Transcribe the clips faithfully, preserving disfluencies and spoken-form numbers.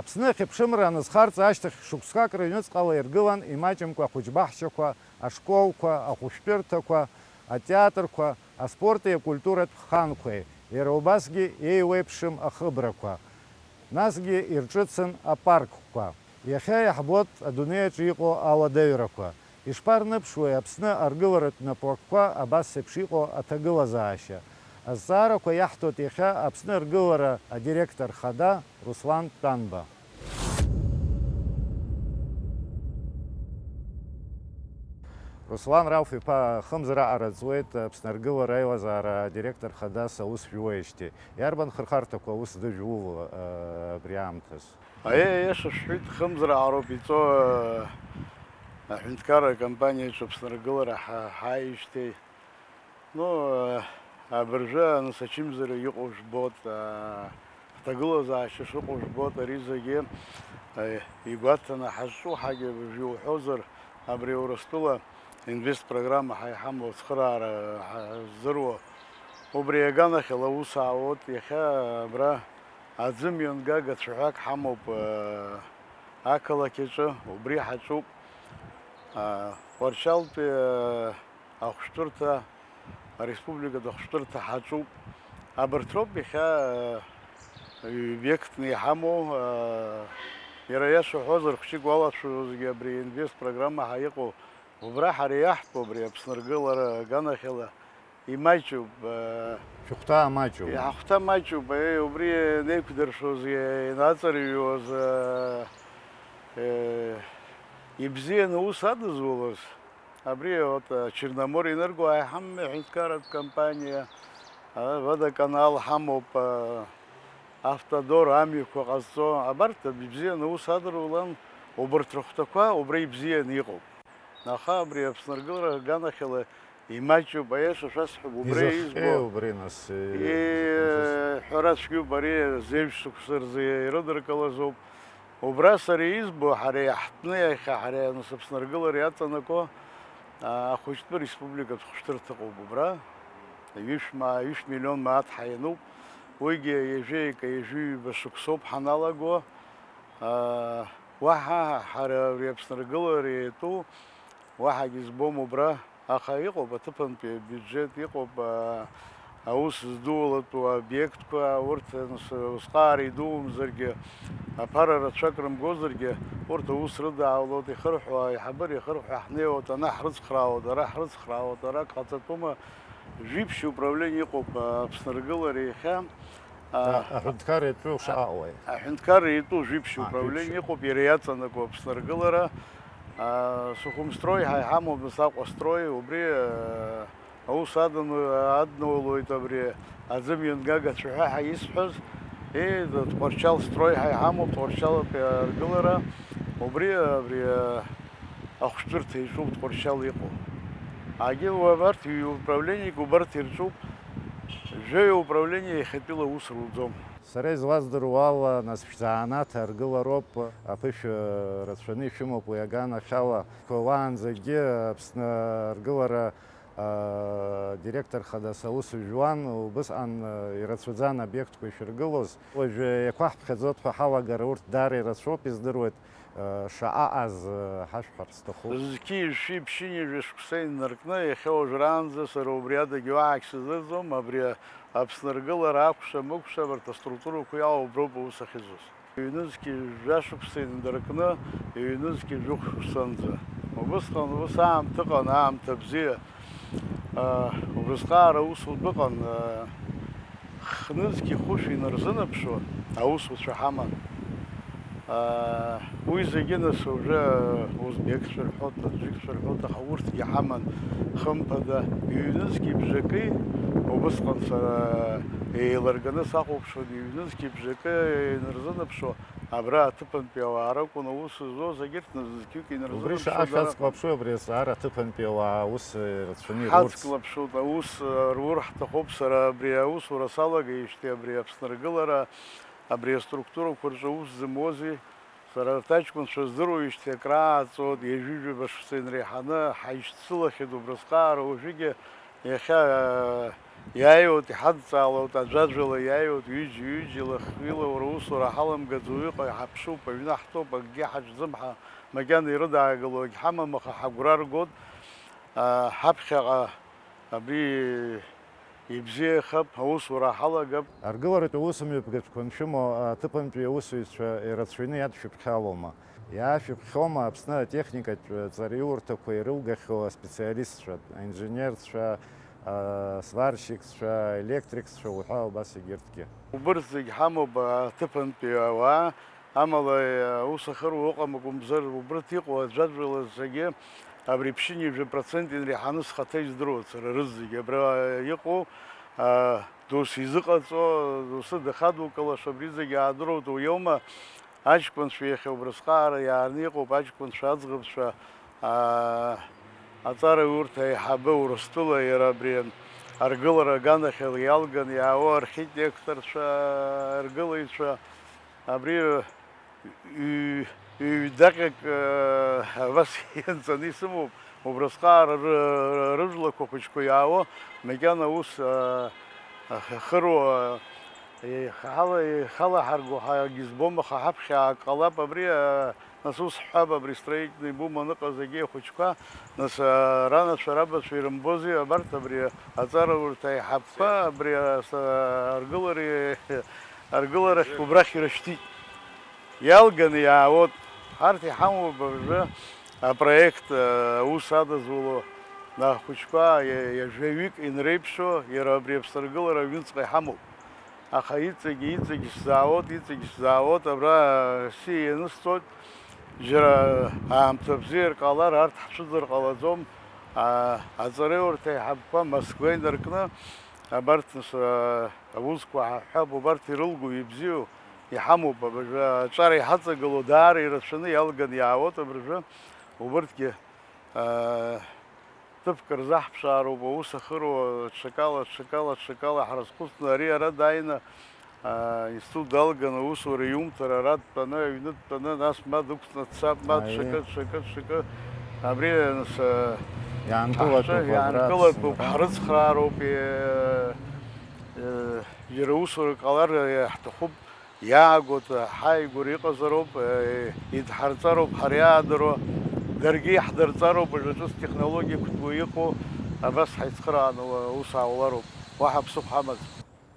Аԥсны ахьыԥшымра анызхарҵа ашьҭахь, шықәсқәак рыҩныҵҟала иргылан имаҷымкәа ахәыҷбаҳчақәа, ашколқәа, ахәышәтәырҭақәа, атеатрқәа, аспорти акультуратә ҳханқәеи, иара убасгьы еиуеиԥшым ахыбрақәа. Насгьы ирҿыцын апаркқәа. Иахьа иаҳбоит адунеи аҿы иҟоу ауадаҩрақәа. Ишԥарныԥшуеи Аԥсны аргыларатә напрактқәа абас еиԥш иҟоу аҭагылазаашьа? Азҵаарақәа иаҳҭоит иахьа Аԥсны аргылара адиректор хада Руслан Тәанба. Руслан Рауф-иԥа, хымз раҟара ҵуеит Аԥсны аргылара аилазаара адиректор хадас аус жәуеижьҭеи. Иарбан хырхарҭақәа аус дыжәула, э, абри аамҭаз? Аиеи, аиаша шәҳәеит, хымз раҟароуп иҵоу, э, аҳәынҭқарра акомпаниаҿы Аԥсны аргылара ҳа-, ҳааижьҭеи. Ну, э, абыржәы анасачымзара иҟоу жәбоит, э, ҳҭагылазаашьа шыҟоу жәбоит, ари зегьы, э, игәаҭаны ҳазҿу ҳагьы абыржәы иуҳәозар, абри Урыстәыла инвест программа ҳа иҳамоу ацхыраара ҳаздыруа. Убри аганахьала аус аауеит, иахьа абра аӡымҩангага цәаҳәак ҳамоуп, э, ақалақь аҿы, убри ҳаҿуп. Э, Тҟәарчалтәи, э, ахәшәтәырҭа, ареспубликатә ахәшәтәырҭа ҳаҿуп. Абарҭ роуп иахьа, э, обиектны иҳамоу, э, иара иашоу ҳәозар, хәҷык уалацәажәозгьы абри инвест программа ҳа иҟоу, убра ҳара иаҳтәу абри Аԥсны аргылара аганахьала имаҷуп, э, Шәыхәҭаа маҷуп. Иҳахәҭа маҷуп, э, убри анеиқәдыршәоз, э, инаҵарҩуаз, э, э, ибзианы аус адызулоз. Абри, вот, э, Черноморье Энерго аиҳамам аҳәынҭқарратә компаниа, э, Водоканал ҳамоуп, э, Автодор амҩақәа ҟазҵо, абарҭ ибзианы аус адырулан, убарҭ рыхәҭақәа убра ибзианы иҟоуп. Аха абри Аԥсны аргылара аганахьала имаҷуп, аиаша шәасҳәап, убра избо. Изахҟьеи убри, нас, э, Е, ҳәара цәгьоуп, ари зеижә шықәса рзы ирыдыркылазоуп. Убра сара избо, ҳара иаҳтәны иахьа, ҳара нас Аԥсны аргылара иаҵанакуа, а, ахәыҷтәы республикатә хәышәтәырҭа ыҟоуп убра. Ҩышә ма-, ҩышә миллион мааҭ ҳаиануп. Уигьы ҩажәеика, ҩажәи ҩба шықәсоуп ҳаналаго. А, уаҳа ҳара абри Аԥсны аргылара иатәу уаҳагьы збом убра. Аха иҟоуп аҭыԥантәи абиуџьет, иҟоуп, аа, аус здулатәу аобиектқәа, урҭ, нас, усҟаара идумзаргьы, аԥара рацәак рымгозаргьы, урҭ аус рыдаулоит, ихырҳәо аиҳабыра ихырҳәо ҳнеиуеит, ана ҳрыцхраауеит, ара ҳрыцхраауеит, ара ак ҟаҵатәума, жәиԥшь управление иҟоуп, аа, Аԥсны аргылара иахьа. А, аҳәынҭқарра иатәу шаҟа уаҩ? Аҳәынҭқарра иатәу жәиԥшь А, управление жәиԥшь. Иҟоуп, иара иаҵанакуа Аԥсны аргылара. А, Сухумстрой ҳа иҳамоуп, нас Аҟәастрой, убри, а, аус адын-, аднаулоит абри аӡымҩангага цәаҳәа ҳәа исҳәаз. Е, Тҟәарчал строй ҳа иҳамоуп, Тҟәарчалатәи аргылара. Убри, абри, а, ахәшәтәырҭа иаҿуп, Тҟәарчал иҟоу. Агьы убарҭ ҩ-, управлениек убарҭ ирҿуп, жәаҩа управление иахьатәила аус руӡом. Сара излаздыруа ала, нас шәзанааҭ аргылароуп, аԥышәа рацәаны ишәымоуп уи аганахьала. Уаанӡагьы Аԥсны аргылара, а, директор хадас аус жәуан, убысҟан, а, ирацәаӡан обиектқәа ишәыргылоз. Уажәы иақәаҳԥхьаӡоит ҳәа ҳалагар урҭ даара ирацәоуп, издыруеит. Шаҟа аҟаз ҳашәҳәар сҭахуп. Зқьи жәшәи ԥшьынҩажәа шықәса инаркны, иахьа уажәраанӡа сара убри адагьы уаҳагь сыздырӡом, абри Аԥсны аргылара акәша-мыкәша абарҭ аструктурақәа иалоу уброуп аус ахьызуаз. Ҩнызқьи жәа шықәса инаркны, ҩнызқьи жәохә шықәсанӡа. Убысҟан ус аамҭа ыҟан, аамҭа бзиа. Убысҟаара аус удәы ыҟан, хнызқьи хәышә инарзынаԥшуа аусуцәа ҳаман. Уи зегьы нас уажәы узбекцәа рҳәоит, таджикцәа рҳәоит, аха урҭгьы ҳаман, хымԥада, ҩнызқьи бжаки, убысҟан сара еилырганы сахәаԥшуан, ҩнызқьи бжакы инарзынаԥшуа, абра аҭыԥантәи ауаа ракәын аус зуаз, егьырҭ нас зқьҩык инарзынаԥшуан. Убри шаҟа шәацклаԥшуеи абри азҵаара аҭыԥантәи ауаа аус, э, рацәаны ирурц? Ҳацклаԥшуеит, аус, э, рур ҳҭахуп, сара абри аусура салагеижьҭеи абри Аԥсны аргылара, абри аструктурақәа рҿы аус зымуози, сара арҭ аҷкәынцәа здыруеижьҭеи акрааҵуеит, ҩажәи жәаба шықәса инреиҳаны ҳаишьцылахьеит убрысҟаара уажәыгьы, иахьа, э, Иааиуеит, иҳадҵаалоит, аӡәаӡәала иааиуеит, ҩыџьа-ҩыџьала хҩыла уара усура ҳаламгаӡо иҟоу иҳаԥшуп, аҩны ҳтәоуп, акгьы ҳаҿӡом, ҳа-, макьана ирыдаагалогь ҳамам, аха ҳагәра ргоит, а, ҳаԥхьаҟа абри ибзиахап, аусура ҳалагап. Аргыларатәи аусмҩаԥгатәқәа аншәымоу аҭыԥантәи аусзуҩцәа ирацәаҩны иадшәыԥхьалома? Иаашәыԥхьома Аԥсны атехникатә ҵараиурҭақәа ирылгахьоу аспециалистцәа, аинженерцәа, а, сварщикцәа, електрикцәа уҳәа убас егьырҭгьы? Убырҭ зегь ҳамоуп аҭыԥантәи ауаа, амала, аус ахыруа ыҟам акәымзар, убырҭ иҟоу аӡәаӡәала зегьы абри ԥшьынҩажәа процент инреиҳаны схаҭа издыруеит сара рызегьы абра иҟоу, а, досу изыҟаҵо, доусы дахадукылаша, абри зегьы аадыруеит, уиоума? Аҷкәынцәа иахьа убрысҟаара иаарны иҟоуп, аҷкәынцәа, аӡӷабцәа, аа, аҵараиурҭа аиҳабы Урыстәыла, иара абри аргылара аганахьала иалган иаауа архитекторцәа, аргылаҩцәа, абри ҩ-, ҩ-, ҩ-даҟьак, э, абас ианҵаны исымоуп. Убрысҟаара ры-, ры-, рыжәлақәа хәыҷқәа иаауа, макьана ус, а, ахьахыруа, еихала-, еихалаҳарго ҳагьызбом, аха ҳаԥхьа ак ҟалап абри, а, нас ус ҳҳәап, абри строительный бум аныҟаз егьи ахәыҷқәа, нас, а, ранацәа, рабацәа ирымбози, абарҭ абри аҵараурҭа аиҳабқәа, абри ас-, аргылареи-, аргыларахь убрахь ирышьҭит. Иалганы иаауеит. Ҳарҭ иҳамоуп абыржәы апроект, аус адызуло, ахәыҷқәа, ҩажәаҩык инреиԥшу, иара абри аԥсыргылара аҩныҵҟа иҳамоуп. Аха иҵегь, иҵегь сзаауеит, иҵегь сзаауеит, абра сиа ианысҵоит, џьара аамҭа бзиар ҟалар, арҭ ҳцәыӡыр ҟалаӡом, а-, аҵараиурҭа аиҳабқәа Москва инаркны, абарҭ нас, а-, аусқәа ҳаҳәап, убарҭ ирылгоу, ибзиоу, иҳамоуп абыржәы, аҿар иҳаҵагылоу даара ирацәаны иалган иаауеит абыржәы, убырҭгьы, аа, ҭыԥк рзаҳԥшаароуп, аус ахыруа, ҽакала, ҽакала, ҽакала ҳрызхәыцны, ари ара дааины, аа, институт далган, аусура иумҭар, ара дтәаны, аҩны дтәаны, нас ма дықәҵны дцап, ма Аиеи. даҽакы, даҽакы, даҽакы, абри, нас, аа, Иаанкылатәуп ҳаҳҿы-, абра иаанкылатәуп, Аԥсынра. Ҳрыцхраароуп, е-, е-, иара усурак ҟалар иаҳҭахуп. Иаагоит, ҳааигәара иҟазароуп, идҳарҵароуп ҳара иаадыруа, даргьы иаҳдырҵароуп, уажәы ҿыц технологиақәа иҟоу, абас ҳаицхырааны ус ааулароуп, уаҳа ԥсыхәа ҳамаӡам.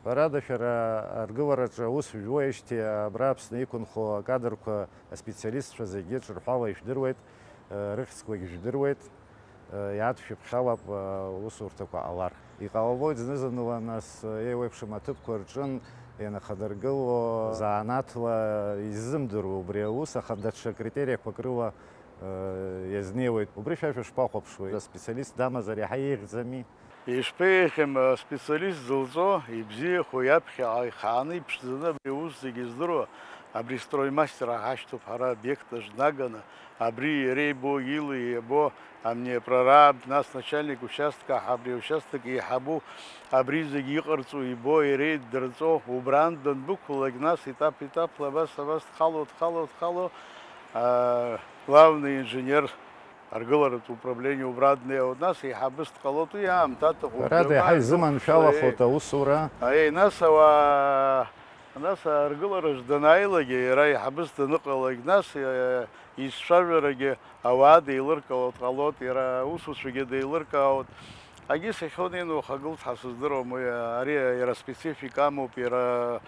Ҳәарада, шәара аргылараҿы аус жәуеижьҭеи абра Аԥсны иқәынхо акадрқәа, аспециалистцәа зегьы ҿырҳәала ишәдыруеит, рыхьӡқәагь жәдыруеит. Иадшәыԥхьалап аусурҭақәа ҟалар. Иҟалалоит зны-зынла, нас, еиуеиԥшым аҭыԥқәа рҿын ианахадыргыло, занааҭла иззымдыруа убри аус, аха даҽа критериақәак рыла иазнеиуеит. Убри шәа шәышԥахәаԥшуеи? Аспециалист дамазар иаҳа еиӷьӡами? Ишԥеиӷьым, аспециалист зылҵо, ибзиахо, иаԥхьаҟа ихааны иԥшӡаны абри аус зегьы здыруа, абри строймастер ҳашьҭоуп ҳара обиект аҿы днаганы, абри иара ибо, ила иабо, амни прораб, нас начальник участка, абри аучасток еиҳабу, абри зегьы иҟарҵо ибо, иара иддырҵо, убраан данбықәлалак, нас етап-етапла абас, абас дхало, дхало, дхало, аа, главный инженер аргыларатә управление убра днеиуеит, нас еиҳабыс дҟалоит, уи аамҭа аҭахуп. Ҳәарада, иаҳа Џьоума изыманшәалахоит аусура. Аиеи, нас ауаа, нас аргылараҿ данааилак, иара еиҳабыс даныҟалак, нас, э, ицәажәарагьы ауаа деилыркаауа дҟалоит, иара аусуцәагьы деилыркаауеит. Агьыс иахьоу неины ухагылт ҳәа сыздыруам, уи ари иара специфика амоуп, иара.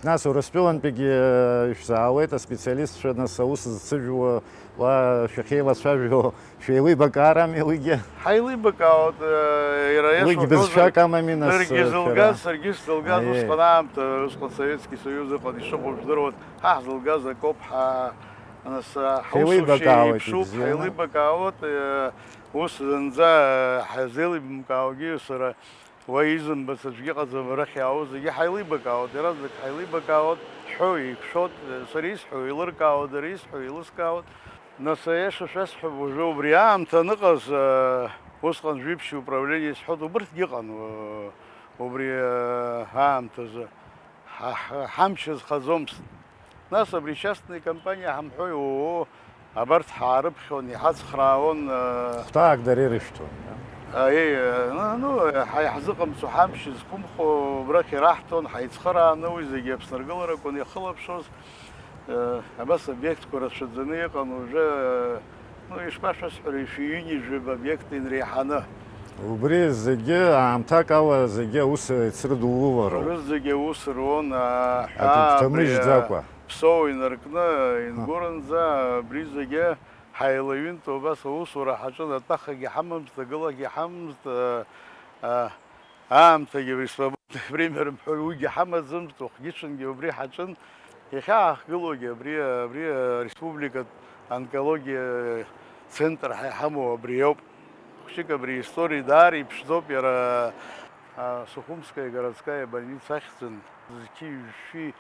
Нас Урыстәылантәигьы, э, ишәзаауеит аспециалистцәа, нас аус зцыжәуа, уа шәахьеилацәажәо, шәеилибакаарами уигьы? Ҳаилибакаауеит, э, иара Уигь иашоу бызшәак ҳәозар, амами, нас, даргьы э, зылгаз, шәара? Саргьы сзылгаз Аиеи. Усҟан аамҭа, усҟан Советски Соиуз ыҟан, ишыҟоу жәдыруан, ҳа ҳзылгаз акоуп, ҳа, нас, э, ҳусушьа Ҳаилибакаауеит, еиԥшуп, ибзианы. Ҳаилибакаауеит, э, ус зынӡа, э, ҳазеилибамкаауагьы сара Уа изымбац аӡәгьы ыҟаӡам, арахь иаауа зегьы ҳаилибакаауеит, иаразнак ҳаилибакаауеит, ҳҳәо еиқәшәоит, сара исҳәо еилыркаауеит, дара изҳәо еилыскаауеит. Нас аиаша шәасҳәап, уажәы убри аамҭа аныҟаз, усҟан жәиԥшьа управление исҳәоит, убырҭгьы ыҟан, убри аамҭазы ҳа-, ҳа-, ҳамч азхаӡомызт. Нас абри частная компания ҳамҳәои, оо, абарҭ ҳаарыԥхьон, иҳацхраауан, э, Хәҭаак дара ирышәҭон. Аиеи, ну, ну, ҳа иаҳзыҟамҵо ҳамч зқәымхо убрахь ираҳҭон, ҳаицхырааны уи зегьы Аԥсны аргыларақәан иахылаԥшуаз. Э, абас обиектқәа рацәаӡаны иҟан уажәы, э, ну, ишԥашәасҳәари, шәи ҩынҩажәаба обиект инреиҳаны. Убри зегьы аамҭак ала зегьы аус еицрыдулароуп. Рызегьы аус руан, аҳәаа, абри, э, Ԥсоу инаркны ингәырынӡа, абри зегьы ҳаилаҩынтә убас аусура ҳаҿын, атәахагьы ҳамамызт, агылахьгьы ҳамамызт, э, э, аамҭагьы абри свободное время рымҳәои, уигьы ҳамаӡамызт, уахгьы-ҽынгьы убри ҳаҿын. Иахьа ҳахгылоугьы абри, абри ареспубликатә онкологиа центр ҳа иҳамоу абри ауп. Хәыҷык абри истори даара иԥшӡоуп, иара, а, Сухумская городская больница ахьӡын. Зқьи-жәшәи,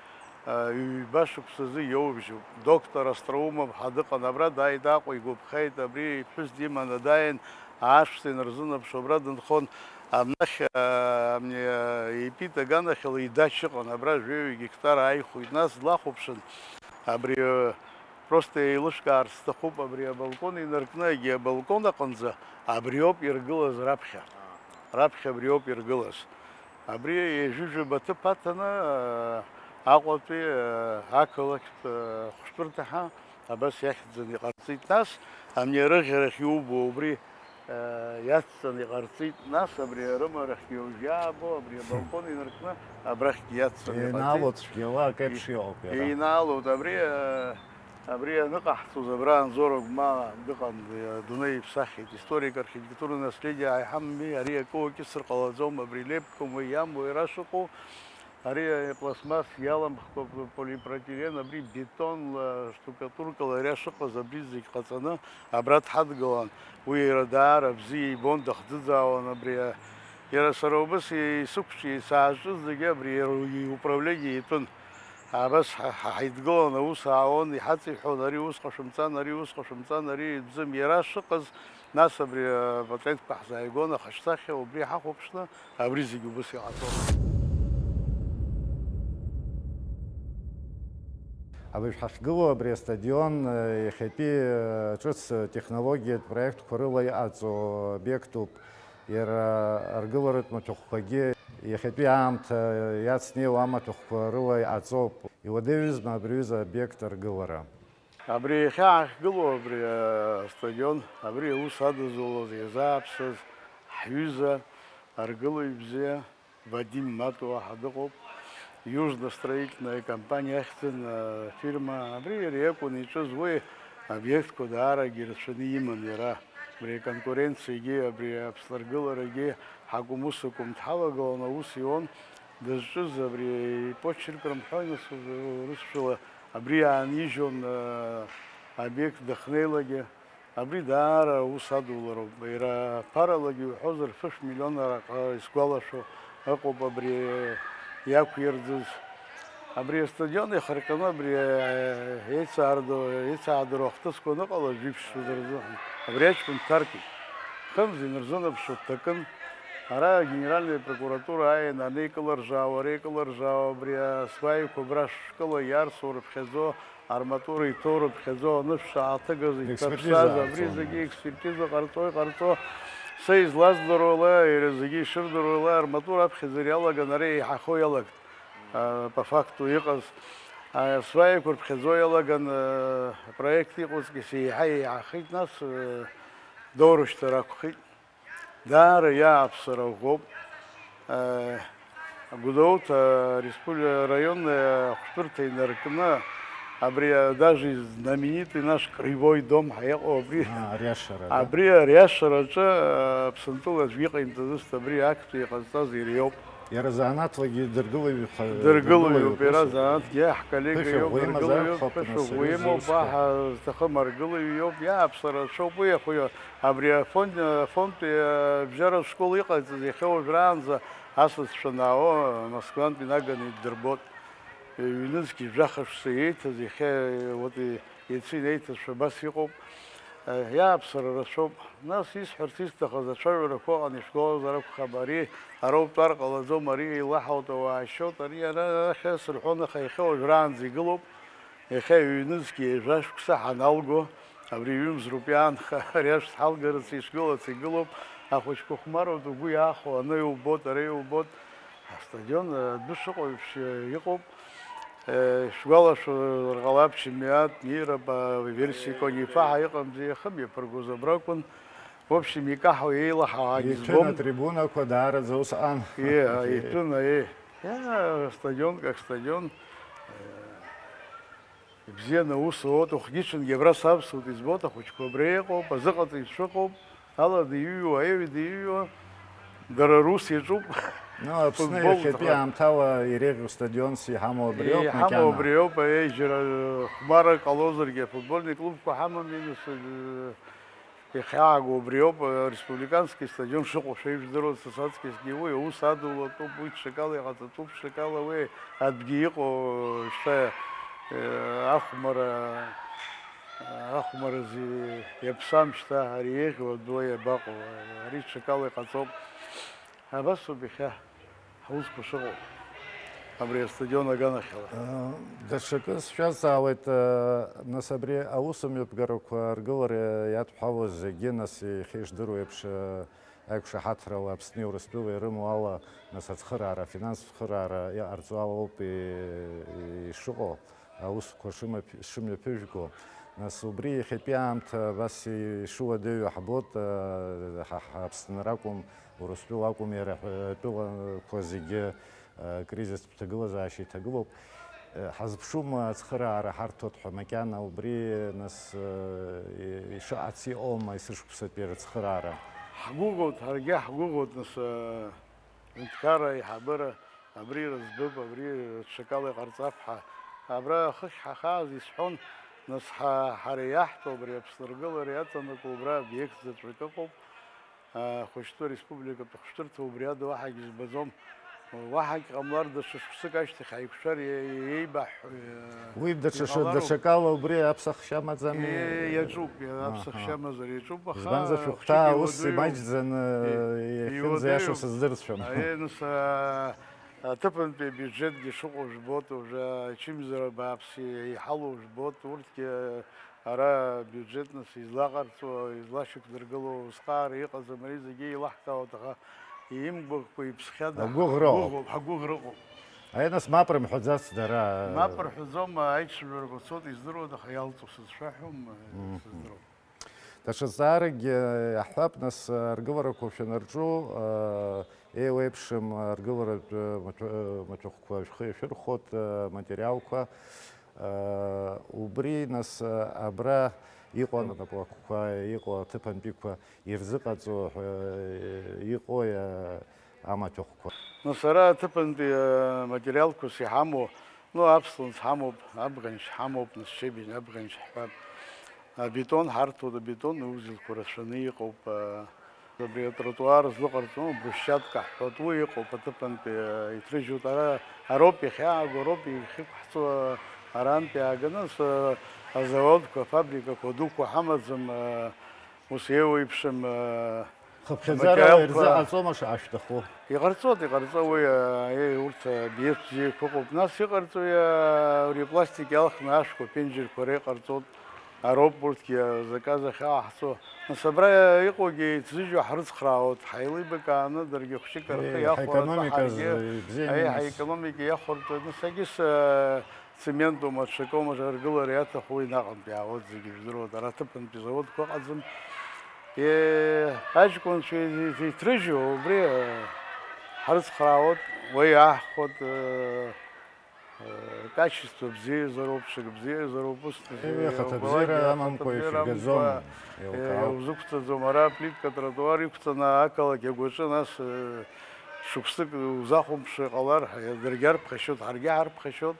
а, ҩба шықәсазы иоужьуп. Доктор Остроумов ҳа дыҟан, абра дааит Аҟәа, игәаԥхеит, абри иԥҳәыс диманы дааин, ашықәс инарзынаԥшуа абра дынхон. Абнахь, а, амни, а, итәит аганахьала идача ыҟан, абра жәаҩа гектар ааихәеит. Нас длахәаԥшын, абри, а, просто еилышәкаарц сҭахуп, абри абалкон инаркны, егьи абалкон аҟынӡа абриоуп иргылаз раԥхьа. Раԥхьа абриоуп иргылаз. Абри ҩажәижәаба аҭыԥ аҭаны, а, Аҟәатәи, а, ақалақьтә, а, хәшәтәырҭаҳа абас иахьӡын иҟарҵеит. Нас амни арыӷьарахь иубо убри, а, иацҵаны иҟарҵеит. Нас абри арымарахьгьы уажә иаабо, абри абалкон инаркны абрахьгьы иацҵаны иҟарҵеит. Еинаалоит цәгьала, акы еиԥш иҟоуп иара. Еинаалоит. Абри, а, Абри аныҟаҳҵоз абра Анзор Агәмаа дыҟан, адунеи иԥсахит, историк архитектурное наследие ааиҳамами, ари акы укьысыр ҟалаӡом, абри лепком уи иамоу иара шыҟоу, ари апластмасс иаламхкәа полипропилен, абри бетонла, штукатуркала иара шыҟаз, абри зегь ҟаҵаны абра дҳадгылан, уи иара даара бзиа ибон, дахӡыӡаауан абри, иара сара убас исықәҿиеит, сааҿыз зегьы абри иара иуправление итәын. Абас ҳа, ҳа, ҳаидгылан, аус аауан, иҳаҵиҳәон, ари усҟа шәымҵан, ари усҟа шәымҵан, ари ибзым. Иара шыҟаз, нас абри апатентқәа ҳзааигон, ахаҿсахьа убри ҳахәаԥшны, абри зегьы убыс иҟаҵон. Абыржә ҳахьгылоу абри астадион, э, иахьатәи, э, ҿыц, э, технологиатә проектқәа рыла иҟаҵоу обиектуп. Иара аргыларатә маҭәахәқәагьы иахьатәи аамҭа иацнеиуа амаҭәахәқәа рыла иҟаҵоуп. Иуадаҩызма абри аҩыза обиект аргылара? Абри иахьа ҳахьгылоу абри астадион, абри аус адызулоз, иазааԥсаз ҳҩыза аргылаҩ бзиа Вадим Матуа ҳәа дыҟоуп. Южно-строительная компания ахьӡын афирма, абри иара иакәын иҿыз, уи обиектқәа даарагьы ирацәаны иман иара. Абри аконкуренциагьы, абри Аԥсны аргыларагьы ҳакәым ус акәым дҳалагалан аус иуан, дызҿыз абри ипочерк рымҳәои, нас, урысшәала, абри иаанижьон, э, обиект дахьнеилакгьы. Абри даара аус адулароуп. Иара ԥаралагьы иуҳәозар, фышә миллион араҟа исгәалашәо ыҟоуп абри иақәирӡыз. Абри астадион иахырҟьаны абри еицаардо-, еицаадыруа ахҭысқәа аныҟала жәиԥшьцәа рзыҳәан абри аҷкәын дҭаркит. Хымз инарзынаԥшуа дҭакын. Ара агенеральная прокуратура ааин анеикылыржаауа, реикылыржаауа абри асваиқәа абра шәкыла иарсу рыԥхьаӡо, арматура иҭоу рыԥхьаӡо анышә шааҭыгаз иҭаԥсаз, абри зегьы експертиза ҟарҵо, иҟарҵо, са излаздыруа ала, иара зегьы ишырдыруа ала, арматура аԥхьаӡара иалаган, ара еиҳахо иалагт, а, по факту иҟаз, а, сваиқәа рыԥхьаӡо иалаган, а, проект иҟоуҵгьы еиҳа еиҳахеит, нас, а, доурышьҭыр акәхеит. Даара иааԥсара ӷәӷәоуп. Э, Гәдоуҭа республи-, араионная ахәшәтәырҭа инаркны, абри, а, даже знаменитый наш Кривой дом ҳәа иҟоу абри, а, ариашара, да? Абри ариашараҿы, а, Аԥсынтәыла аӡәгьы иҟаимҵаӡацт, абри актәи иҟазҵаз иара иоуп. Иара занааҭлагьы дыргылаҩ ха-, дыргылаҩуп, дыргылаҩуп иара ус. Занааҭгьы ҳколлега иоуп, дыргылаҩуп, ԥышәа ӷәӷәа имазаап, ԥышәа ӷәӷәа имоуп, уаҳа зҭахым аргылаҩ иоуп, иааԥсара аҽоуп уи, ахәы-, абри афонд, афондтәи абжьаратә школ иҟаиҵаз иахьа уажәраанӡа асасцәа анаало Москвантә инаганы иддырбоит. Ҩнызқь жәаха шықәса еиҭаз иахьа, вот, и-, иацы инеиҭазшәа абас иҟоуп. Иааԥсара рацәоуп. Нас исҳәарц исҭахыз ацәажәарақәа ыҟан, ишәгәалазар акәхап, ари ара утәар ҟалаӡом, ари еилаҳауеит, ауаа шьоит, ари ара, арахь сырҳәон, аха иахьа уажәраанӡа игылоуп. Иахьа ҩнызқь ҩажәа шықәса ҳаналго, абри ҩымз роуп иаанха, ари ашә ҳалгарц ишгылац игылоуп. Ахәыҷқәа хәмаруеит, угәы иаахәо, аны иубоит, ара иубоит. Астадион адәы шыҟоу еиԥш иҟоуп. Шәгәалашәар ҟалап, Чемиат, Мирапа, Версико, Нифаҳа иҟамзи, иахымҩаԥыргоз абракәын. В общем, икаҳауа, еилаҳауагьы Иҭәын збом. Атрибунақәа даараӡа усҟан. Е, иҭәын, е. Иа, стадион как стадион. Ибзианы аус зуоу, ухгьы-ҽынгьы абра савсуеит, избоит, ахәыҷқәа абра иҟоуп, азыҟаҵаҩцәа ыҟоуп, алада иҩуа, аҩада иҩуа, дара рус иаҿуп. Ну, Аԥсны Футбол иахьатәи аҭахуп. Аамҭала иреиӷьу стадионс иҳамоу абри ауп, Иҳамоу макьана. Абри ауп, аиеи, џьара хәмарак ҟалозаргьы, афутбольный клубқәа ҳамами, нас, э, Иахьааго убриоуп, ареспубликански стадион шыҟоу шәеижәдыруа, са саҵкьысгьы уи аус адулатәуп, уи ҽакала иҟаҵатәуп, ҽакала уи адәгьы иҟоу, шьҭа, э, ахәмара, ахәмаразы иаԥсам шьҭа, ари еиӷьу адәы иабаҟоу, ари ҽакала иҟаҵоуп. Абасоуп иахьа. Ҳусқәа шыҟоу, абри астадион аганахьала. Даҽакы сшәазҵаауеит, нас абри аусмҩаԥгарақәа ргылара иадҳәалоу зегьы, нас иахьа ишдыру еиԥш, аиқәшаҳаҭрала Аԥсни Урыстәылеи ирымоу ала, нас ацхыраара, афинанстә цхыраара иҟарҵо ала ауп и-, ишыҟоу. Аусқәа шымҩаԥ-, шымҩаԥыжәго. Нас убри иахьатәи аамҭа абас ишуадаҩу ҳбоит, ҳа, ҳа Аԥсынра акәым, Урыстәыла акәым, иара ҳәа-, атәылақәа зегьы, кризистә ҭагылазаашьа иҭагылоуп. Ҳазԥшума ацхыраара ҳарҭоит ҳәа, макьана убри, нас, ишыҟац иҟоума есышықәсатәи рыцхыраара? Ҳгәыӷуеит, ҳаргьы ҳгәыӷуеит, нас, Ҳәынҭқарра аиҳабыра абри рыӡбап, абри ҽакала иҟарҵап ҳәа. Абра хыхь ҳахааз исҳәон, нас ҳа-, ҳара иаҳтәу абри Аԥсны ргылара иаҵанакуа убра обиект заҵәык ыҟоуп. Ахәышәтәы республикатә ахәышәтәырҭа убри ада уаҳагь избаӡом. Уаҳагь ҟамлар, даҽа шықәсык ашьҭахь ҳаиқәшәар, е-, еибаҳҳәо, е-, Уи даҽа ш-, иҟалароуп. Даҽакала убри аԥсахшьа амаӡами? Е, иаҿуп, е-, Аҳа. Аԥсахшьа амазар иаҿуп, аха Избанзар, шәыхәҭаа ус уадаҩу. Имаҷӡаны, Е, е, иахьынӡаиашоу иуадаҩу. Сыздырцәам. Е, нас, а, аҭыԥантәи абиуџьетгьы шыҟоу жәбоит, уже ачымазара бааԥс иҳалоу жәбоит, урҭгьы ара абиуџьет нас излаҟарҵо, излашьақәдыргыло усҟаара иҟаӡам, ари зегьы еилаҳкаауеит, аха имгәаӷқәа иԥсхьада Агәыӷра ыҟоуп. Ҳгәыӷроуп, ҳгәыӷра ыҟоуп. Аиа, нас мап рымҳәаӡацт дара. Мап рҳәаӡом, аиҿцәажәарақәа цоит, издыруада, аха иалҵуа сызшәаҳәом, Мгм. Сыздыруам. Даҽа зҵааракгьы иаҳҳәап, нас, аргыларақәа шәанырҿу, еиуеиԥшым аргыларатә маҭәа-, маҭәахәқәа шәхы иашәырхәоит, материалқәа. Убри, нас, абра иҟоу анаплакқәа, иҟоу аҭыԥантәиқәа ирзыҟаҵо ҳәа иҟои амаҭәахәқәа? Нас ара аҭыԥантәи, э, материалқәас иҳамоу, ну, аԥслымӡ ҳамоуп, абӷаншь ҳамоуп, нас Шьебин абӷаншь ҳҳәап. Абетон ҳарҭоит, абетон аузелқәа рацәаны иҟоуп, э, абри атротуар злыҟарҵо, брусчатка ҳҳәоит, уи ыҟоуп аҭыԥантәи, э, иҭрыжьуеит. Ара, ароуп иахьааго, ароуп иахьықәҳҵо, арантәи ааганы, нас, э, азаводқәа, афабрикақәа дуқәа ҳамаӡам, э, Ус еиуеиԥшым, э, Хыԥхьаӡарала материалқәа ирзыҟаҵома шаҟа шәҭаху? Иҟарҵоит, иҟарҵо уи, э, еи, урҭ, э, обиект бзиақәа ыҟоуп. Нас иҟарҵо, э, абри апластик иалхны ашәқәа, аԥенџьырқәа ара иҟарҵоит. Ароуп урҭгьы, э, заказ ахьаҟаҳҵо. Нас абра, э, иҟоугьы еицрыжьуа ҳрыцхраауеит, ҳаилибакааны, даргьы хәҷык рхы Еи, иахәаратәы ҳаекономика ҳаргьы, з-, бзиа аиеи, имамыз. Ҳаекономика иахәартәы, нас агьыс, э, Цементума, ҽакоума, аргылара иаҭаху уи наҟынтә иаауеит, зегьы жәдыруеит, ара аҭыԥантәи заводқәа ыҟаӡам. Е, аҷкәынцәа иҭ-, иҭ-, иҭрыжьу убри, э, ҳрыцхраауеит, уи иаҳхәоит, э, э, качество бзиазароуп, ҽак бзиазароуп, ус Е, ахаҭабзиара убалакгьы амамкәа ахаҭабзиара ишәгаӡом, амамкәа, э, еилкаауп. Узықәҵаӡом, ара аплитка тротуар иқәҵаны ақалақь агәаҿы, нас, э, шықәсык узахәамԥшуа иҟалар, ҳа-, даргьы арԥхашьоит, ҳаргьы ҳарԥхашьоит.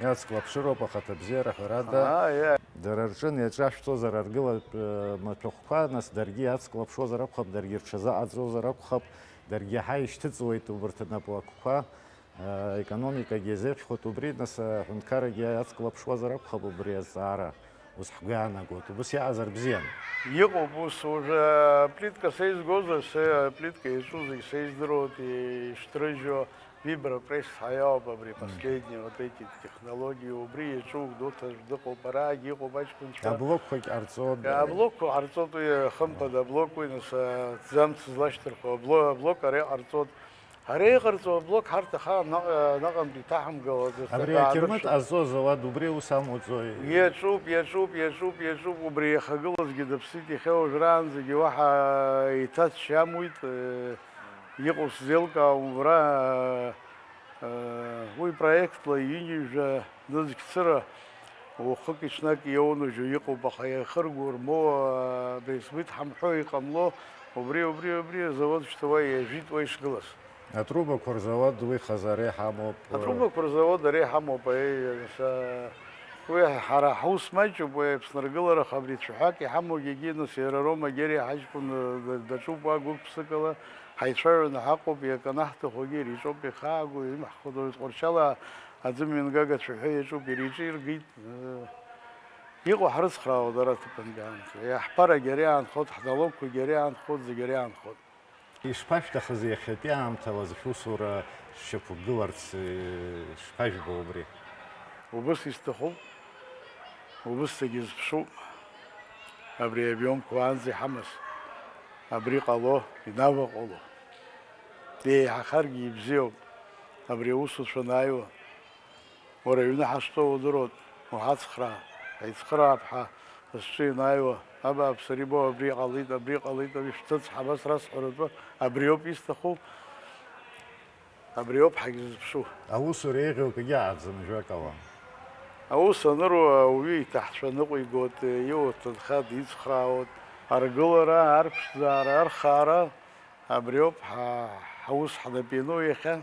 Иацклаԥшыроуп ахаҭабзиара, ҳәарада, Аа, иа. Дара рҿы неиҿашәҵозар аргылатә, э, маҭәахәқәа, нас даргьы иацклаԥшуазар акәхап, даргьы рҽазыҟаҵозар акәхап, даргьы ҳа ишьҭыҵуеит убарҭ анаплакқәа, э, аекономикагьы иазеиӷьхоит убри, нас аҳәынҭқарагьы иацклаԥшуазар акәхап убри азҵаара. Ус ҳгәы иаанагоит, убыс иаҟазар бзиан. Иҟоуп ус, уже аплитка сеизгозар, са аплитка иаҿу зегь сеиздыруеит, ишҭрыжьуа, вибропресс ҳәа иоуп абри последний, вот эти технологии, убри иаҿу Гәдоуҭа дыҟоуп, араагь иҟоуп аҷкәынцәа. Аблокқәагь ҟарҵоит. Аблокқәа ҟарҵоит, уи хымԥада аблок, уи нас аҭӡамц злашьҭырхуа абло-, аблок ара иҟарҵоит. Ара иҟарҵо аблок ҳарҭ ахаан наҟ-, наҟынтә иҭаҳамгалаӡац. Абри акаамыршәа. Акермыт ҟазҵо азауад убри аус амоуҵои? Иаҿуп, иаҿуп, иаҿуп, иаҿуп, убри иахагылазгьы дыԥсит, иахьа уажәраанӡагьы уаҳа иҭацә иамуит, э, иҟоу сзеилкаауам, убра, э, э, уи проектла ҩынҩажәа нызқь цыра Уахыки-ҽнаки иоунажьу иҟоуп, аха иахырго рмоуа, абри зуит ҳамҳәо иҟамло, убри, убри, убри азауад шьҭа уа иажәит уа ишгылаз. Атрубақәа рзауад уи хазы ара иҳамоуп. Атрубақәа рзауад ара иҳамоуп, аиеи, са, уи ҳара ҳус маҷуп, уи Аԥсны аргылараха абри цәаҳәак иҳамоугьы егьи, нас иара Рома Гери ҳаҷкәын, даҿуп уа гәык-ԥсыкала, ҳаицәажәаны ҳаҟоуп, иаканаҳҭахугьы иара иҿоуп иахьааго, имаҳхәоит, уи Тҟәарчалаа Аӡымҩангага цәаҳәа иаҿуп, иара иҿы иргеит. Иҟоу ҳрыцхраауа дара аҭыԥантәи аамҭа. Иаҳԥарагьы ари аанхоит, ҳналогқәагьы ари аанхоит, зегьы ари аанхоит. Ишԥашәҭахыз иахьатәи аамҭала шәусура шьақәгыларц, шԥажәбо убри? Убыс исҭахуп, убысҵагьы изԥшуп. Абри аобиомқәа уаанӡа иҳамаз, абри ҟало, инаваҟало. Еиҳахаргьы ибзиоуп, абри аусуцәа анааиуа. Уара аҩны ҳазтәоу удыруеит, уҳацхраа, ҳаицхыраап ҳәа зҿы ианааиуа, абааԥс, ари боу, абри ҟалеит, абри ҟалеит, абри шәҭыҵ, ҳабас расҳәаратәы, абриоуп исҭаху, абриоуп ҳагьзызԥшу. Аусура еиӷьу акгьы ааӡам, жәак ала. Аус аныруа ауаҩы иҭаҳцәа ныҟәигоит, иуа ҭынха дицхраауеит, аргылара, арԥшӡара, архаара, Абриоуп ҳа-, ҳаус ҳнапы иану иахьа.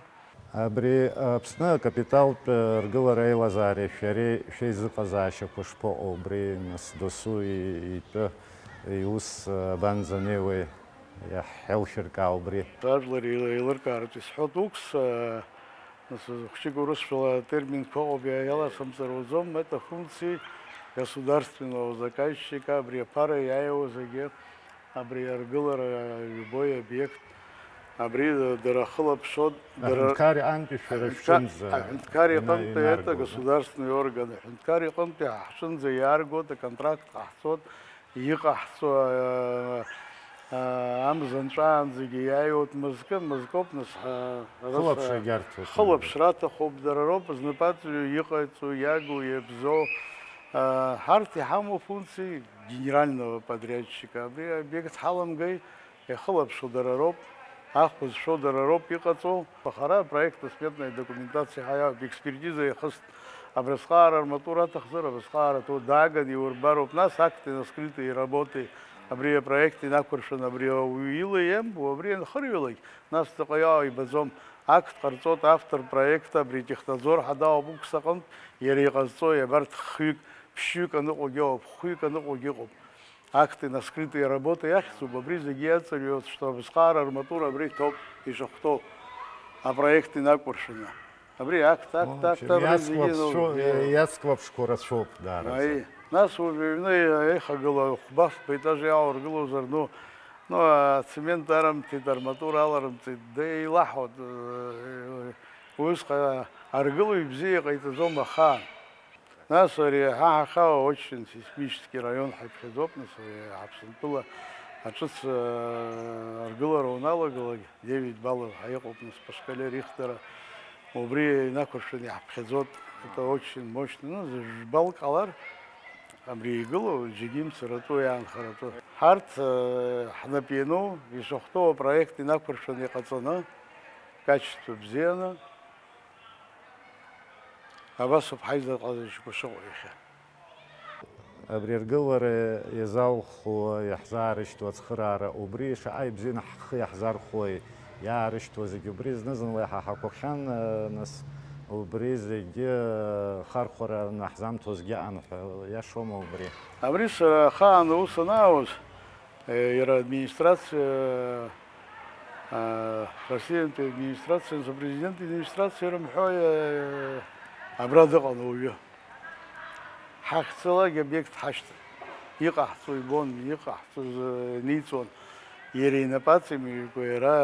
Абри Аԥсны акапиталтә ргылара аилазаареи шәареи шәеизыҟазаашьақәа шԥаҟоу? Убри нас досу и-, итәы иус абанӡанеиуеи? Иаҳҳәалшәыркаа убри. Ажәлар еилыркаартә исҳәоит, укс, а, нас, хәыҷык урысшәала атерминқәа ыҟоуп, иа-, иаласымҵар уаӡом, это функции государственного заказчика, абри аԥара иааиуа зегьы. Абри аргылара, любой обиект, абри дара ахылаԥшуа, дара Аҳәынҭқар иҟынтәи шәара аҳәынҭқар, шәҿынӡа аҳәынҭқар ина-, иҟынтәи, это инаргоит, государственный орган, аҳәынҭқар иҟынтәи ҳаҳҿынӡа иааргоит, аконтракт ҟаҳҵоит, иҟаҳҵо, а, а, амза нҵәаанӡагьы иааиуеит мызкы, мызкоуп, нас, ҳа-, Хылаԥшрагьы арҭоит. Хылаԥшра аҭахуп, дара роуп знапаҵаҩы иҟаиҵо, иагу, иабзоу. А, ҳарҭ иҳамоу функциа генерального подрядчика. Абри аобиект ҳаламгеи, иахылаԥшуа дара роуп, ахә зшәо дара роуп иҟаҵоу. Аха ара апроектно-сметная документациа ҳәа иоуп, експертиза иахыст. Абрысҟаара арматура аҭахзар, абрысҟаара аҭоу дааган иурбароуп. Нас актовые на скрытые работы, абри апроект инақәыршәаны, абри ауаҩы ила иамбо, абри анхырҩалак, нас ҵаҟа иаау ибаӡом. Акт ҟарҵоит автор проекта, абри Технадзор ҳәа дауп укс аҟынтә, иара иҟазҵои, абарҭ хҩык, ԥшьҩык аныҟоугьы ыҟоуп, хәҩык аныҟоугьы ыҟоуп. Актовые на скрытые работы иахьӡуп, абри зегьы иаҵырҩуеит, что абысҟаара арматура абра иҭоуп, ишахәҭоу апроект инақәыршәаны. Абри акт, акт, акт, абри зегьы иацклаԥшуа, иацклаԥшқәа рацәоуп даараӡа. Аи, нас уажә аҩны еихагыла хәба-фба етаж иаургылозар, ну, ну, ацемент арымҭеит, арматура аларымҵеит, деилаҳауеит, э, усҟан аргылаҩ бзиа иҟаиҵаӡом ахаан. Нас ари ҳа ҳахьаауа очень сейсмический район ҳаиԥхьаӡоуп, нас ари Аԥсынтәыла аҿыц, э, аргылара уналагалак, девять баллов ҳәа иҟоуп, нас Пашкале Рихтера, убри инақәыршәаны иаҳԥхьаӡоит, это очень мощно, ну, зыжәбал ҟалар, абри игылоу, џьегьы имцаратәу, иаанхаратәу. Ҳарҭ, э, ҳнап иану, ишахәҭоу апроект инақәыршәаны иҟаҵаны, качество бзианы, Абасоуп ҳаизар ҟазшьақәа шыҟоу иахьа. Абри аргылара иазалху, иаҳзаарышьҭуа ацхыраара, убри шаҟа ибзианы ҳхы иаҳзархәои, иаарышьҭуа зегьы убри зны-зынла иҳаҳақәахьан, нас убри зегьы хархәара наҳзамҭозгьы аҟан ҳәа иашоума убри? Абри сара ахаан аус анаауаз, Э, иара администрациа, а, Россиантәи администрациа, нас апрезидент администрациа ирымҳәои, э, абра дыҟан ауаҩы. Ҳахьцалак обиект ҳашьҭан. Иҟаҳҵо ибон, иҟаҳҵоз, э, ниҵон. Иара инапы аҵамҩакәа иара,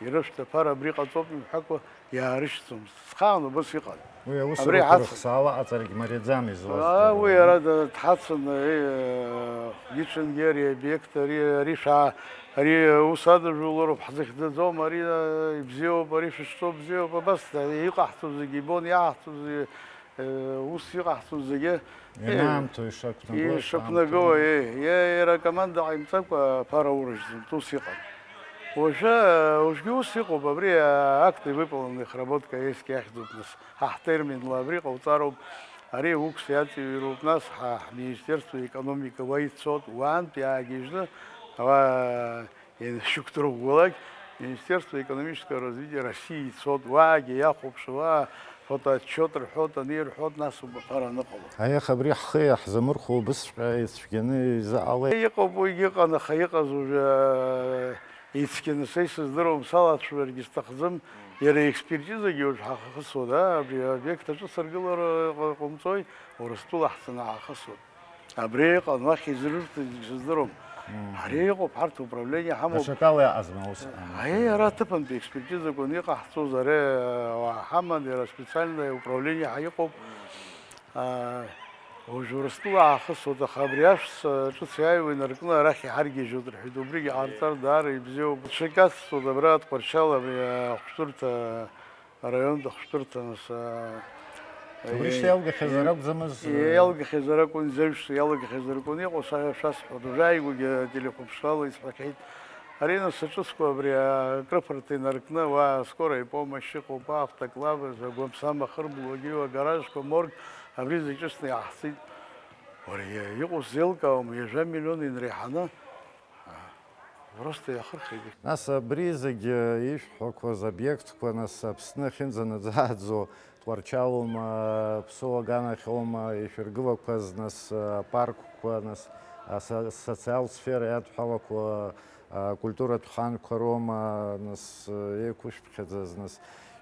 э, ирышәҭ аԥара абри ҟаҵоуп имҳәакәа иаарышьҭӡомызт. Схаан убас иҟан. Уи аус Абри рыхәҭа ҳацын. Рыхсаала аҟаҵарагь мариаӡам излаз Аа, дара уи ракәын. Ара да-, дҳацын, э, иҽынгьы ари обиект, ари, ари шәаа-, ари, э, ус адыжәулароуп, ҳзыхьӡаӡом, ари, э, ибзиоуп, ари шәышҵоу бзиоуп, абас, э, иҟаҳҵо зегьы ибон, иааҳҵо зегьы, э, ус иҟаҳҵо зегьы, э, Ианаамҭоу ишақәнагоу, ишақәнагоу, ишаамҭоу. Э, э, иара акоманда ҟаимҵакәа аԥара урыжьӡом, ус иҟан. Уажәы, уажәгьы ус иҟоуп, абри, э, актовый выполненных работ каески ахьӡуп нас. Ҳа ҳтерминла абри ҟауҵароуп, ари укс иаҵыҩроуп, нас ҳа ҳминистерство экономика уа ицот, уаантәи аагьежьны, ауаа Ианшьақәдырӷәӷәалак, Министерство экономического развития России ицот, уаагьы иахәаԥшуа, фотоотчет рҳәот, ани рҳәот, нас убаԥар аныҟало. Аиаха абри ҳхы иаҳзамырхәо убысҵәҟьа ицәгьаны изыҟалеи? Иҟоуп, уигьы ыҟан, аха иҟаз уажәы, э, ицқьаны са исыздыруам, салацәажәаргьы сҭахӡам, иара експертизагьы уажә ҳахысуа, да, абри аобиект аҿы сыргылара ҟа-, ҟаумҵои, Урыстәыла ҳцаны ҳахысуа. Абри иҟан, уахь изрырҭоз зегь сыздыруам. Мм. Ари иҟоуп, ҳарҭ управление ҳамоуп. Даҽакала иаҟазма ус? Аи, ара аҭыԥантәи експертизақәа иҟаҳҵоз, ари, ауаа ҳаман, иара специальное управление ҳа иҟоуп. Аа, уажә Урыстәыла аахысуеит, аха абри ашәҭ ҿыц иааиуа инаркны арахь иҳаргьежьуеит рҳәеит, убригьы ҟарҵар даара ибзиоуп. Ҽакы ацҵоит абра Тҟәарчал, абри ахәшәтәырҭа Араионтә ахәшәтәырҭа, нас, аа, Уи шьҭа иалгахьазар акәӡамыз? Иалгахьазар акәын, зеиԥш иалагахьазар акәын иҟоу, са шәасҳәоит, уажәааигәагьы ателехәаԥшрала исҳәахьеит. Ари, нас, аҿыцқәа абри акрыфарҭа инаркны, уа скорая помощь ыҟоуп, автоклавы, агәамсам ахырблуагьы, агаражқәа, морг, абри зегь ҿыцны иаҳҵеит. Уара, иа-, иҟоу сзеилкаауам, ҩажәа миллион инреиҳаны. Просто иахырхит. Нас абри зегьы ишәҳәақәаз обиектқәа, нас, Аԥсны ахьынӡанаӡааӡо, Тҟәарчалума, Ԥсоу аганахьоума ишәыргылақәаз, нас, апаркқәа, нас, аса-, асоциалтә сфера иадҳәалақәа, акультуратә ханқәа роума, нас, еиқәышәԥхьаӡаз, нас,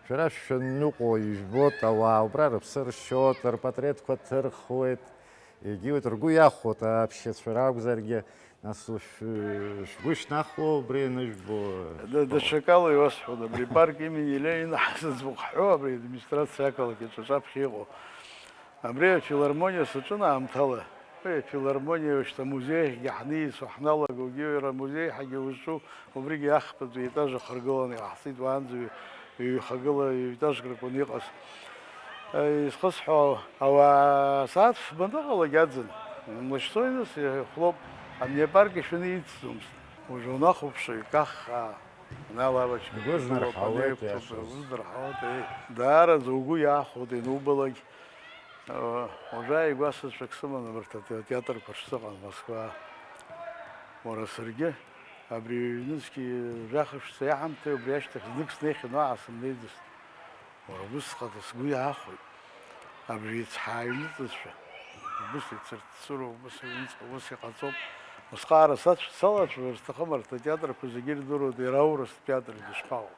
шәара шәшәаныҟәо ижәбоит, ауаа убра рыԥсы ршьоит, рпатреҭқәа ҭырхуеит, егьиуеит, ргәы иахәоит аԥсшьацәа ракәзаргьы, Нас шә-, шәгәы шьҭнахуа убри анышәбо? Да, даҽакала иуасҳәоит, абри парк имени Ленина ҳзыӡбахә ҳҳәо, абри администрациа ақалақь аҿы аҿаԥхьа иҟоу. Абри афилармониа саҿын аамҭала. Уи афилармониа шьҭа амузеи ахьгьы ҳниасуа ҳналагогьы, иара амузеи ҳагьы узҿу, убригьы ахԥатәи аетаж ахаргыланы иҟаҳҵеит, уаанӡа ҩ-, ҩ-, ихагыла ҩ-етажк ракәын иҟаз. Изхысҳәаау, ауаа асааҭ фба ныҟалак аӡын, имлашьцои нас, ихәлоуп, амнепарк ишәаны ицӡомызт. Уажә унахәаԥши, каххаа, ана алавочка Игәы ԥыжәлоуп, знарҳауеит, анеиқәтәоуп, иашаз. Игәы знарҳауеит, еи. Даараӡа угәы иаахәоит ианубалак. Уажәааигәа сыцәак сыман абарҭ атеатрқәа шсыҟаз Москва. Уара саргьы абри ҩнызқьи жәахашәҵа иаҳамҭеи убри ашьҭахь знык снеихьан, уаҟа сымнеиӡацт. Уара, убысҟан сгәы иаахәеит, абри ицҳа аҩныҵызшәа, убыс ицырцыруа, убыс аҩныҵҟа ус иҟаҵоуп. Усҟаара сацә-, салацәажәар сҭахым, арҭ атеатрқәа зегьы ирдыруеит, иара аурыс театр дышԥаҟоу.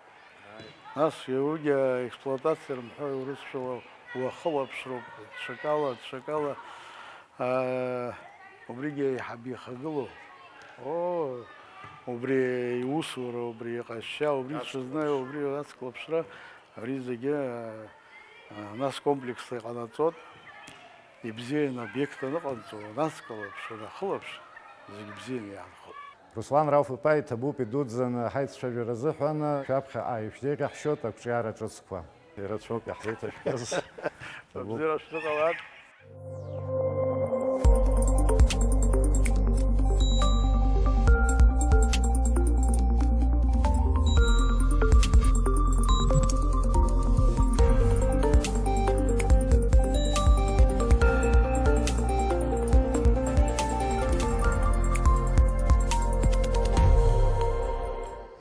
Нас уигьы аексплуатациа рымҳәои, урысшәала уахылаԥшроуп, ҽакала, ҽакала. Аа, убригьы еиҳаб ихагылоу, оо, убри иусура, убри иҟазшьа, убри Ацклаԥш. Ҽазны, убри ацклаԥшра, абри зегьы, аа, нас комплексла иҟанаҵоит, ибзианы обиект аныҟанҵо, уанацклаԥш, уанахылаԥш, зегь бзианы иаанхоит. Руслан Рауф-иԥа, иҭабуп идуӡӡаны ҳаицәажәара азыҳәан, шәаԥхьаҟа ишәзеиӷьаҳшьоит ақәҿиара ҿыцқәа. Ирацәоуп иаҳзеиҭашәкыз. Абзиара шәзыҟалап.